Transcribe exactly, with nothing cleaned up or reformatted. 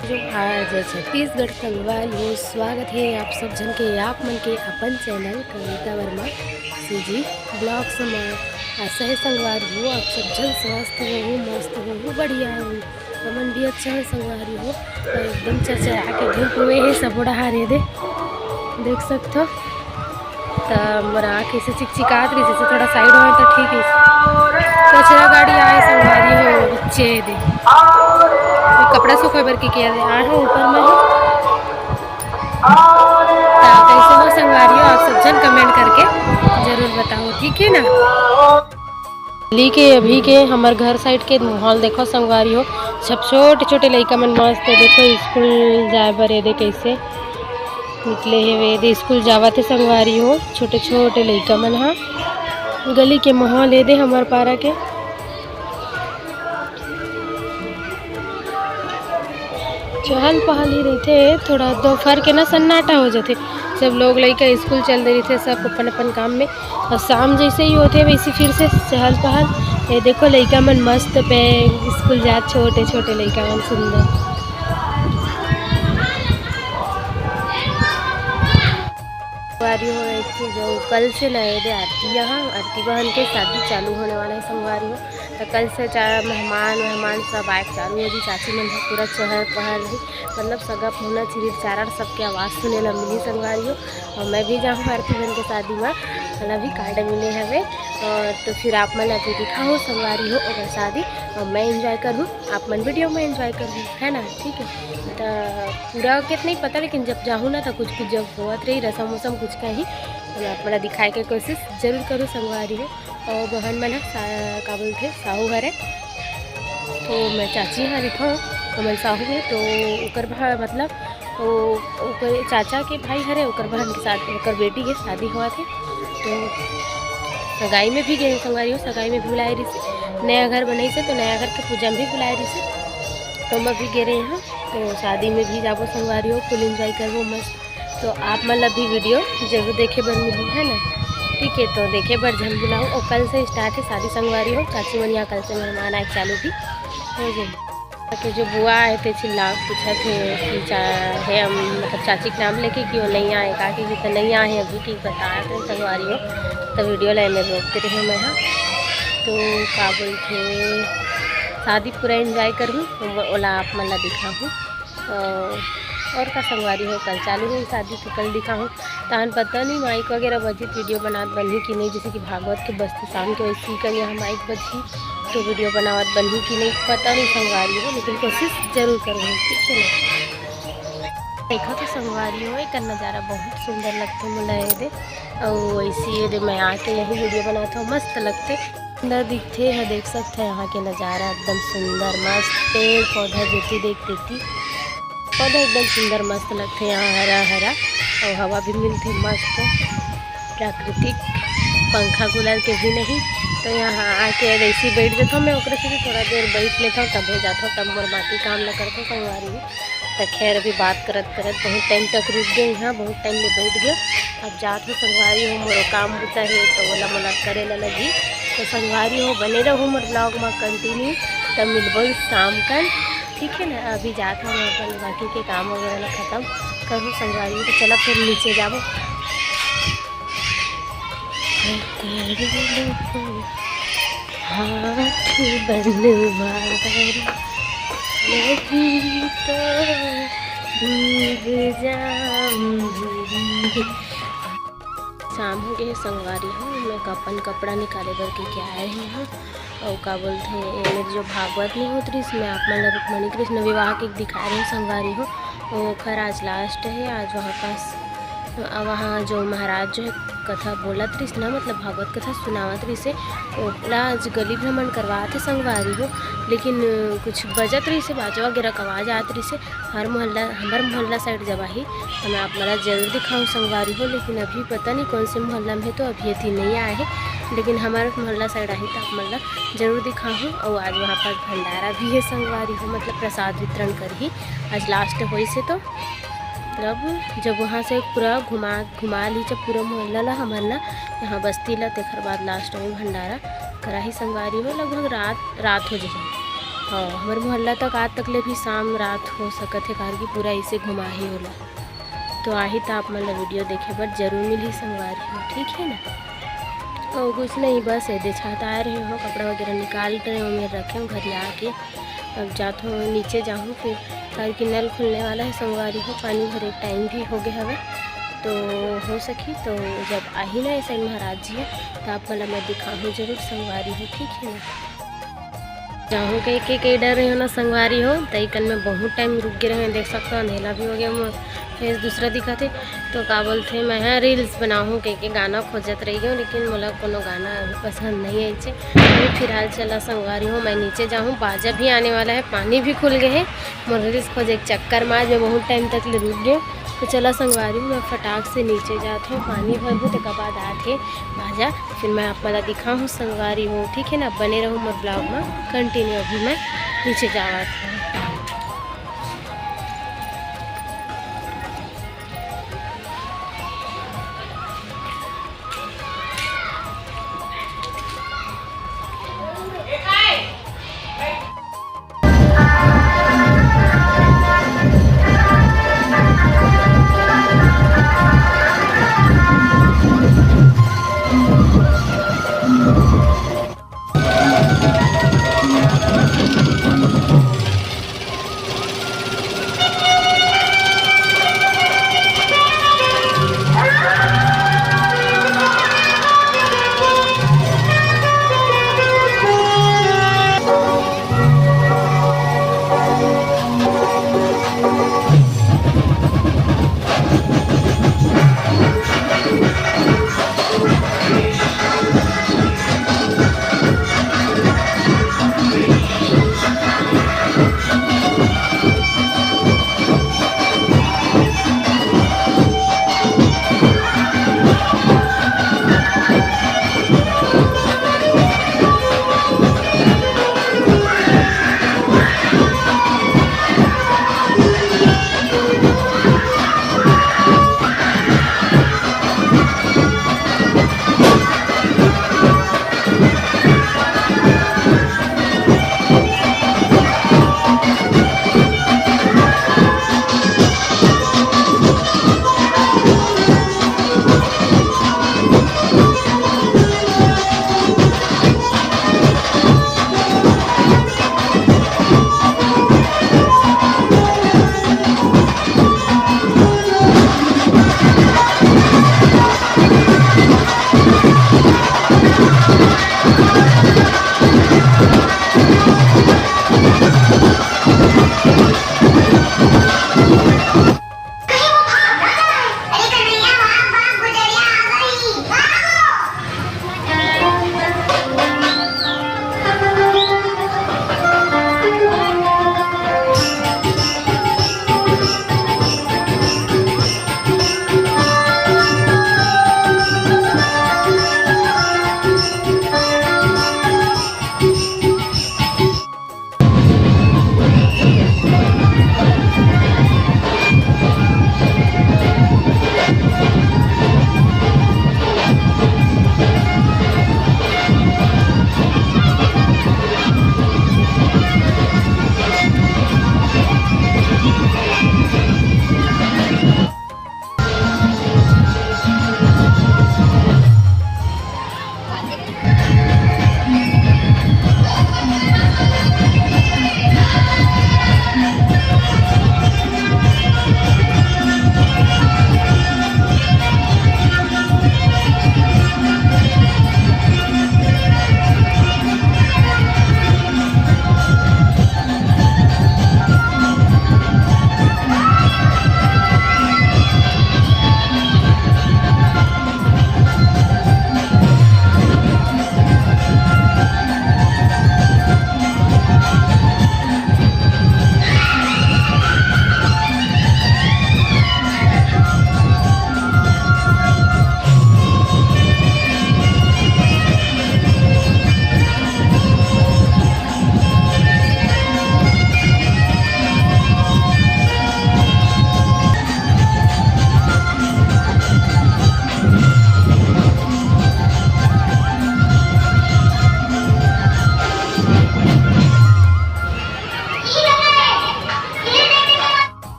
जोहार, जय छत्तीसगढ़ संगवारी हो। स्वागत हे आप सब झन के, आप मन के अपन चैनल कविता वर्मा सीजी ब्लॉग्स म। आशा हे संगवारी हो, आप सब झन स्वस्थ होहू, मस्त होहू, बढ़िया होहू। हमन भी अच्छा हे संगवारी हो, अउ एकदम चरचरा के धूप हुए हे सबो डहार, ये दे देख सकथो। त मोर आँख ऐसे चिकचिकात रहिस, जैसे थोड़ा साइड होय त ठीक रहिस। कचरा गाड़ी आए संगवारी हो, बच्चे दे। ये कपड़ा सुखाए बर के किया दे, आए हो ऊपर में हो। त कैसे हो संगवारी हो, आप सब झन कमेंट करके जरूर बताओ, ठीक है ना। होली के अभी के हमर घर साइड के माहौल देखो संगवारी हो, सब छोटे छोटे लइका मन मस्त देखो स्कूल जाए बर, ये दे कैसे निकले हेवे, ये दे स्कूल जावत हे संगवारी हो, छोटे छोटे लइका मन ह। गली के माहौल ये दे हमर पारा के। चहल पहल ही रहिथे, थोड़ा दोपहर के ना सन्नाटा हो जाथे, सब लोग लइका स्कूल चल दे रहिथे, सब अपन अपन काम में। और शाम जैसे ही होथे वैसे फिर से चहल पहल। ये देखो लइका मन मस्त पे स्कूल जात, छोटे छोटे लइका मन सुंदर। संगवारी हो, एक चीज हो, कल से ना ये दे आरती, यहाँ आरती बहन के शादी चालू होने वाला है संगवारी हो। तो कल से चा-, मेहमान, मेहमान सब आए चालू हो जी। चाची मन ह पूरा चहल पहल रही, मतलब सगा पहुना चिरिर चारण सबके आवाज़ सुने ला मिली संगवारी हो। और मैं भी जाऊँ आरती बहन के शादी में, मतलब अभी कार्ड मिले हवे। और तो फिर आप मन ला भी दिखाहूँ संगवारी हो ओकर शादी, और मैं एंजॉय करूँ, आप मन वीडियो में एंजॉय करूँ, है ना, ठीक है। तो पूरा के तो नहीं पता, लेकिन जब जाहूँ ना तो कुछ कुछ जब होत रही रसम वसम कुछ कहीं, तो मैं आप मन ला दिखाए के कोशिश जरूर करूँ संगवारी हो। और बहन मन ह सा-, का बोलथे, साहू हरे, तो मैं चाची ह रहिथों, हमन साहू हे, तो ओकर भा-, मतलब वो ओकर चाचा के भाई हरे, ओकर बहन के साथ ओकर बेटी के शादी होवत हे, तो सगाई में भी गए संगवारी हो, सगाई में भी बुलाए रहिसे, नया घर बनइसे तो नया घर के पूजा में भी बुलाए रहिसे, तो मैं भी गे रहे हैं, तो शादी में भी जाबो संगवारी हो, फुल एंजॉय करबो मस्त। तो आप मन ला भी वीडियो जरूर देखे बर मिलही, है ना, ठीक है। तो देखे बर झन भुलाहू, और कल से स्टार्ट है शादी संगवारी हो, चाची मन यहाँ कल से मेहमान आए चालू भी हो जाए। के जो बुआ है ते चिल्ला पूछत हे कि चा-, हे हम, मतलब चाची के नाम लेके कि वो नहीं आए, काकी जी तो नहीं आए हैं अभी, ठीक बता रहे संगवारी हो, तो वीडियो लाइन में रोकते रहे मैं, हाँ। तो का बोलथे, शादी पूरा एंजॉय करूँ, ओला आप मन ला दिखाहूँ। अ, और का संगवारी हो, कल चालू होही शादी, तो कल दिखाहूँ। तहन पता नहीं माइक वगैरह बजी, वीडियो बनात बनही कि नहीं, जैसे कि भागवत के बजथे शाम के, वैसे ही कल यहाँ माइक बजही, तो वीडियो बनावत बनही कि नहीं, पता नहीं संगवारी हो, लेकिन कोशिश जरूर करूँगी, ठीक है ना। देखो तो संगवारी हो, एकर नज़ारा बहुत सुंदर लगथे मोला ये दे, और वैसे ये दे मैं आके यही वीडियो बनात हूँ, मस्त लगथे। सुंदर दिखथे, ह देख सकथे यहाँ के नज़ारा एकदम सुंदर मस्त, पेड़ पौधा जेती देख तेती, पौधा एकदम सुंदर मस्त लगथे यहाँ, हरा हरा, और हवा भी मिलथे मस्त प्राकृतिक, पंखा कूलर के भी नहीं। तो यहाँ आके ऐसे ही बैठ जाता हूँ मैं, ओकरे से भी थोड़ा देर बैठ लेता हूँ, तब हो जाता हूँ, तब मोर बाकी काम ला करता हूँ संगवारी। तो खैर, अभी बात करत करत बहुत टाइम तक रुक गए यहाँ, बहुत टाइम में बैठ गए। अब जात हो संगवारी हो, मोरो काम बुता है तो ओला मोला करे ला लगी। तो संगवारी हो, बने रहू मोर ब्लॉग में कंटिन्यू, तब मिलबो शाम कन, ठीक है ना। अभी जात हो मैं अपन बाकी के काम वगैरह ला खत्म करूँ संगवारी हो, तो चला फिर नीचे जाबो। हाथ बनवारी लगी तो डूब जाऊंगी। शाम हो गए संगवारी हो, मैं अपन कपड़ा निकाले बर के, के आए हूँ। और का बोलते हैं, ये मेरी जो भागवत नहीं होत रहिस, मैं आप मन ला रुक्मणी कृष्ण विवाह के दिखा रही हूँ संगवारी हो। ओखर आज लास्ट है, आज वहाँ पास, वहाँ जो महाराज जो है कथा बोलत रहिस ना, मतलब भागवत कथा सुनावत रहिस हे, ओला आज गली भ्रमण करवात हे संगवारी हो। लेकिन कुछ बजत रहिस हे, बाजा वगैरह के आवाज़ आत रहिस हे। हर मोहल्ला, हमर मोहल्ला साइड जब आही तो मैं आप मन ला जरूर दिखाऊँ संगवारी हो, लेकिन अभी पता नहीं कौन से मोहल्ला में है, तो अभी एती नहीं आए है, लेकिन हमर मोहल्ला साइड आही तो आप मन ला जरूर दिखाहूँ। और आज वहाँ पास भंडारा भी है संगवारी हो, मतलब प्रसाद वितरण करही, आज लास्ट होइस हे तो। अब जब वहाँ से पूरा घुमा, घुमा ली जब पूरा मोहल्ला ला हमर ना, यहाँ बस्ती ला, तेखर बाद लास्ट में भंडारा कराही संगवारी हो, लगभग रात, रात हो जाही। हाँ, हमर मोहल्ला तक आज तक ले भी शाम रात हो सकत हे, काबर कि पूरा ऐसे घुमाही ओला। तो आही त आप मन ला वीडियो देखे बर जरूर मिलही संगवारी हो, ठीक है ना। और कुछ नहीं, बस ये दे छात आए रहे हो, कपड़ा वगैरह निकाल रहे हो, मैं रखे हूँ घर आके। अब जात हूँ नीचे जाहूँ फिर, काबर कि नल खुलने वाला है संगवारी हो, पानी भरे टाइम भी हो गया हवे। तो हो सकी तो जब आही ना ऐसे महाराज जी है, तो आप मन ला मैं दिखाहूँ जरूर संगवारी हो, ठीक है ना। जाहूँ कह के, के डर रहे हो ना संगवारी हो, तई कन में बहुत टाइम रुक गए रहे। देख सकते हो अंधेला भी हो गया, मोर फेस दूसरा दिखत हे। तो का बोलथे, मैं हा रील्स बनाहूँ कह के गाना खोजत रह गई, लेकिन मोला कोनो गाना अभी पसंद नहीं आई छे। अभी फिलहाल चला संगवारी हो, मैं नीचे जाहूँ, बाजा भी आने वाला है, पानी भी खुल गए है। मोर रील्स खोजे के चक्कर में आज मैं बहुत टाइम तक ले रुक गई। तो चला संगवारी हो, मैं फटाक से नीचे जात हूँ, पानी भरहूँ, तेकर बाद आके बाजा फिर मैं आप मन ला दिखाहूँ संगवारी हो, ठीक है ना। बने रहू मोर ब्लॉग में कंटिन्यू, अभी मैं नीचे जावत हूँ।